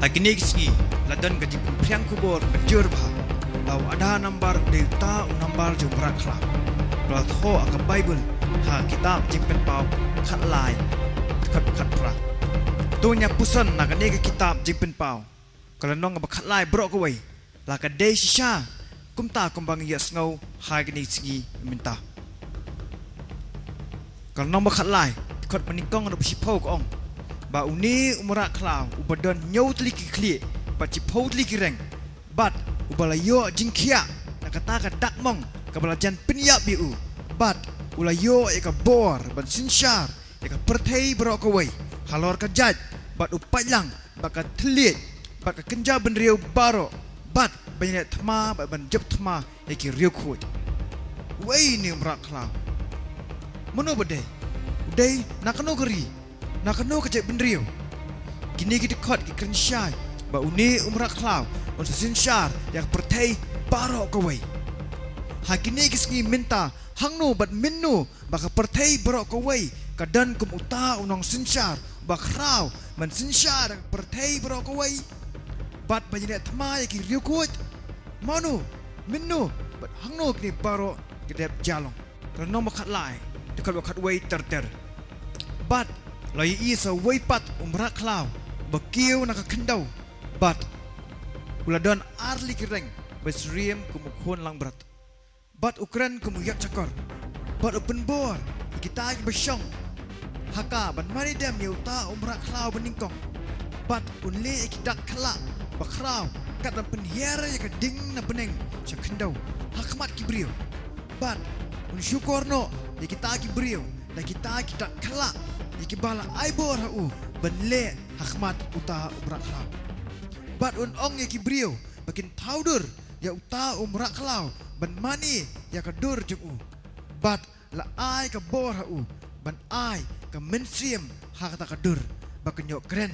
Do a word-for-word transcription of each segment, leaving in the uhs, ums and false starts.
Ha kine ki sngi la don ka jingpynphriang khubor mynjur bha ba u Aadhaar number u dei uta u number jong u mrad khlaw ba la thoh ha ka Baibl, ha kitab Jingpynpaw khatlai, dkhot khatphra. To ngin ïa puson na kane ka kitab Jingpynpaw, ka lynnong ba khatlai baroh kawei. La ka dei shisha kumta kumba ngi ïohsngew ha kine ki sngi mynta. Ka lynnong ba khatlai, dkhot ba nyngkong haduh ba shiphew ka ong ba une u mrad khlaw uba don hynñiew tylli ki khlieh bad shiphew tylli ki reng, bad uba la ïoh jingkhiah na kata ka dak mong kaba la jan pynïap ïa u, bad u la ïoh ïa ka bor ban synshar ïa ka pyrthei baroh kawei halor ka jait bad u paidlang bad ka thylliej bad ka kynja bynriew baroh, bad ban ïaleh thma bad ban jop thma ïa ki riewkhuid. Uei une u mrad khlaw? Mano ba dei? U dei na kano ka ri? Na kano ka jaitbynriew? Kine ki dkhot ki kren shai ba une u mrad khlaw un sa synshar ïa ka pyrthei baroh kawei. Ha kine ki sngi mynta, hangno bad mynno ba ka pyrthei baroh kawei ka don kum uta u nongsynshar uba khraw ban synshar ïa ka pyrthei baroh kawei bad ban ïaleh thma ïa ki riewkhuid? Mano, mynno bad hangno kine baroh ki dep jia long? Ka lynnong ba khatlai, dkhot ba khatwei ter ter. Bad la ïohi sa uwei pat u mrad khlaw ba kiew na ka khyndew, bad u la don ar tylli ki reng ba syriem kum u khun langbrot, bad u kren kum u ïakjakor, bad u pynbor ïa kita kiba shong ha ka ban mane dem ïa uta u mrad khlaw ba nyngkong. Bad un leh ïa ki dak khyllah ba khraw kat ban pynhiar ïa ka ding na bneng sha khyndew ha khmat ki briew. Bad un shukor noh ïa kita ki briew da kita ki dak khyllah ïa kiba la ai bor ha u ban leh ha khmat uta u mrad khlaw. Bad un ong ïa ki briew ba kin thaw dur ïa uta u mrad khlaw ban mane ïa ka dur jong u. Bad la ai ka bor ha u ban ai ka mynsiem ha kata ka dur ba kan ïoh kren,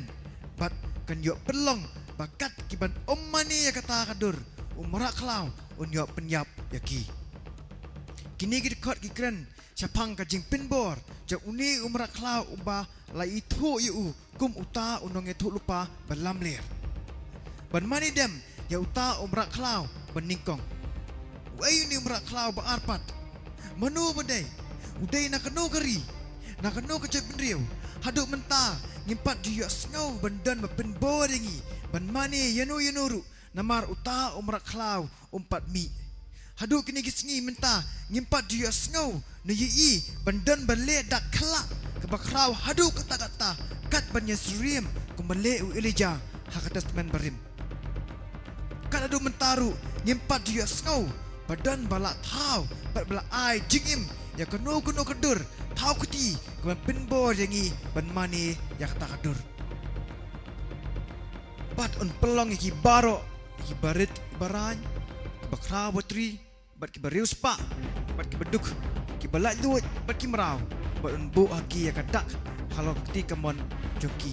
bad kan ïoh pynlong ba kat ki ban ym mane ïa kata ka dur, u mrad khlaw un ïoh pynïap ïa ki. Kine ki dkhot ki kren shaphang ka jingpynbor jong une u mrad khlaw uba la ithuh ïa u kum uta u nongïathuhlypa ba lamler ban mane dem ïa uta u mrad khlaw ba nyngkong. Uei une u mrad khlaw ba ar pat? Mano ba dei? U dei na kano ka ri? Na kano ka jaitbynriew? Haduh mynta ngim pat ju ïohsngew ban don ba pynbor ïa ngi ban mane ïano ïano ruh, namar uta u mrad khlaw um pat mih. Haduh kine ki sngi mynta ngim pat ju ïohsngew ne ïohi ban don ba leh dak khyllah kaba khraw haduh katta katta kat ban ïasyriem kumba leh u Elijah ha ka Testament Barim. Kat haduh mynta ruh ngim pat ju ïohsngew ba don ba la thaw bad ba la ai jingim ïa kano kano ka dur thaw kti kaban pynbor ïa ngi ban mane ïa kata ka dur. Bad un pynlong ïa ki baroh, ïa ki barit baraiñ, kiba khraw batri, bad kiba riewspah, bad kiba duk, kiba laitluid bad ki mraw, bad un buh ha ki ïa ka dak halor ka kti kamon jong ki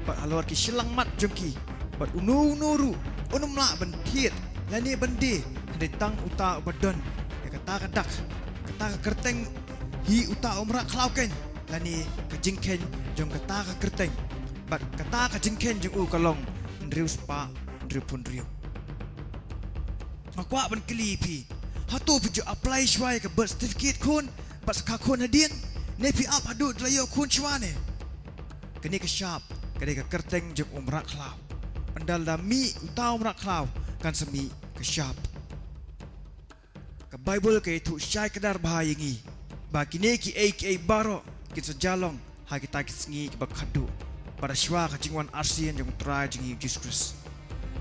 bad halor ki shyllangmat jong ki, bad uno uno ruh un ym lah ban thied lane ban die hynrei tang uta uba don ïa kata ka dak, kata ka kyrteng hi uta u mrad khlaw keiñ, lane ka jingkheiñ jong kata ka kyrteng. Bad kata ka jingkheiñ jong u ka long hynriew spah hynriew phew hynriew. Nga kwah ban kylli ïa phi, hato phi ju apply shuwa ïa ka birth certificate khun bad sa kha khun hadien, ne phi ap haduh da la ïoh khun shuwa ne? Kane ka shap ka dei ka kyrteng jong u mrad khlaw. Ynda la mih uta u mrad khlaw kan sa mih ka shap. Ka Baibl ka ïathuh shai kdar bha ïa ngi ba kine kiei kiei baroh kin sa jia long ha kita ki sngi kiba khatduh, bad shuwa ka jingwan arsien jong u Trai jong ngi u Jisu Khrist.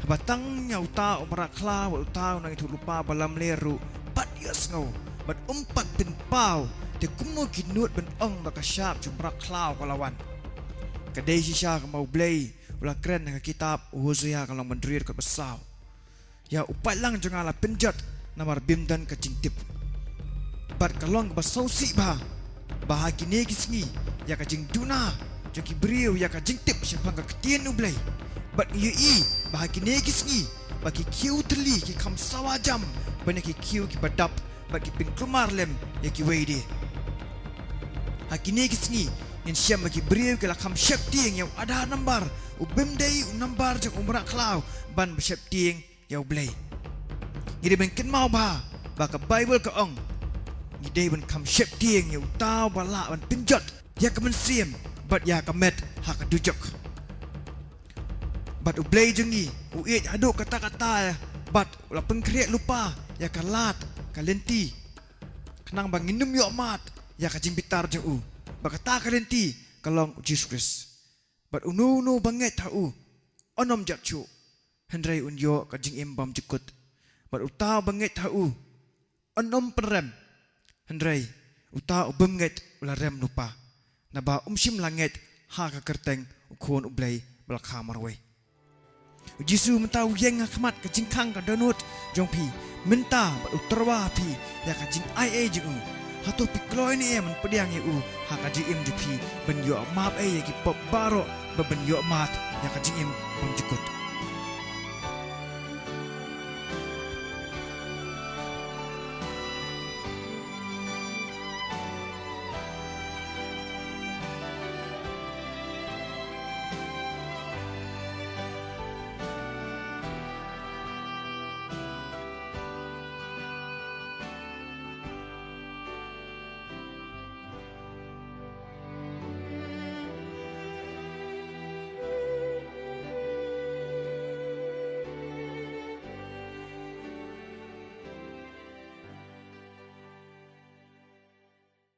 Haba tang ïa uta u mrad khlaw bad uta u nongïathuhlypa ba lamler ruh pat ïohsngew bad um pat pynpaw, te kumno ki nud ban ong ba ka shap jong u mrad khlaw ka la wan? Ka dei shisha kumba U Blei u la kren ha ka kitab u Hosea ka lynnong ba hynriew dkhot ba saw. Ïa u paidlang jong nga la pynjot namar bym don ka jingtip. Bad ka long kaba sngewsih bha ba ha kine ki sngi ïa ka jingduna jong ki briew ïa ka jingtip shaphang ka ktien U Blei. Bad ngi ïohi ba ha kine ki sngi ba ki khiew thylli ki kham sawa jam ban ïa ki khiew kiba dap bad ki pynkulmar lem ïa kiwei de. Ha kine ki sngi Ngin shem ba ki briew ki la kham sheptieng ïa u Aadhaar number, u bym dei u number jong u mrad khlaw ban ba sheptieng ïa U Blei. Ngi dei ban kynmaw bha ba ka Baibl ka ong, ngi dei ban kham sheptieng ïa uta uba lah ban pynjot ïa ka mynsiem bad ïa ka met ha ka dujok. Bad U Blei jong ngi u ïeit haduh katta katta, bad u la pynkhreh lypa ïa ka lad ka lynti, khnang ba ngin ym ïoh mad ïa ka jingbitar jong u. Ba kata ka lynti ka long U Jisu Khrist. Bad uno uno ba ngeit ha u un ym jot shuh, hynrei un ïoh ka jingim bymjukut. Bad uta uba ngeit ha u un ym pynrem, hynrei uta u bym ngeit u la rem lypa, naba um shym la ngeit ha ka kyrteng U Khun U Blei ba la kha marwei. U Jisu mynta u ïeng ha khmat ka jingkhang ka dohnud jong phi mynta, bad u tyrwa ha phi ïa ka jingai ei jong u. Hato phi kloi ne em ban pdiang ïa u ha ka jingim jong phi, ban ïoh map ei ïa ki pop baroh, bad ban ïoh mad ïa ka jingim bymjukut?